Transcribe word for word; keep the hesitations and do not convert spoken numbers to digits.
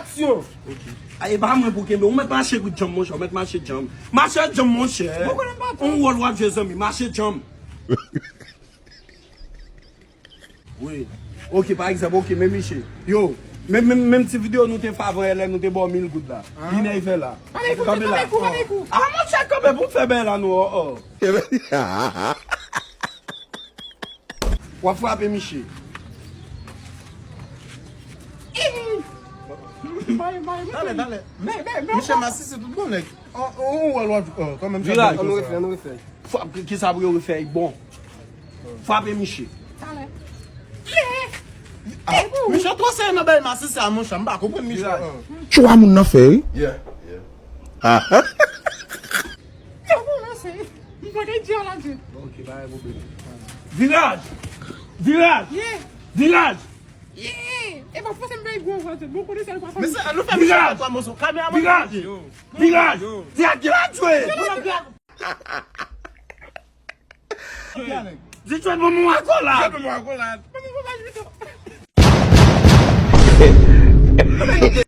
Aksyon. Ok. A, e pa mwen pou kenbe. Ou mèt mache kou djanm, monchè. Ou mèt mache djanm. Mache djanm, monchè. Mwen konnen pa tou. On wòl w ap jwe, zanmi. Mache djanm. Wi. Ok, pa egzanp, ok, men Miche. Yo, menm, menm, menm ti videyo nou te fè avan yè lè nou te ba w mil goud la. Li nèy fè la. Kanpe la. A, monchè, kanpe pou m fè bèy la, nou, o, o. W ap frape Miche. Talè, talè. Miche masisi tout bon nèg. On, on, on wè lòt, kanmenm. Viraj. Ann nou refè, ann nou refè. Frape, ki sa pou yo refè, bon. Frape Miche. Talè. Miche twò serye nan bèy masisi a, monchè, m pa konprann Miche. Viraj. Tchwa moun nan fè, wi. Yeah, yeah. Yo, bon, mèsi. M pa gen di la di. Ok, pa gen pwoblèm. Viraj! Viraj! Yeah! Viraj! Yeah! E pa fòse m bay gwo vwa, bon, konnen sa l pa fè. Mesye, nou fè Miche fè twa moso. Kameraman. Viraj! Viraj! Di a ki la jwe! Di jwe bon, mwen akò la. Jwe bon, mwen akò la.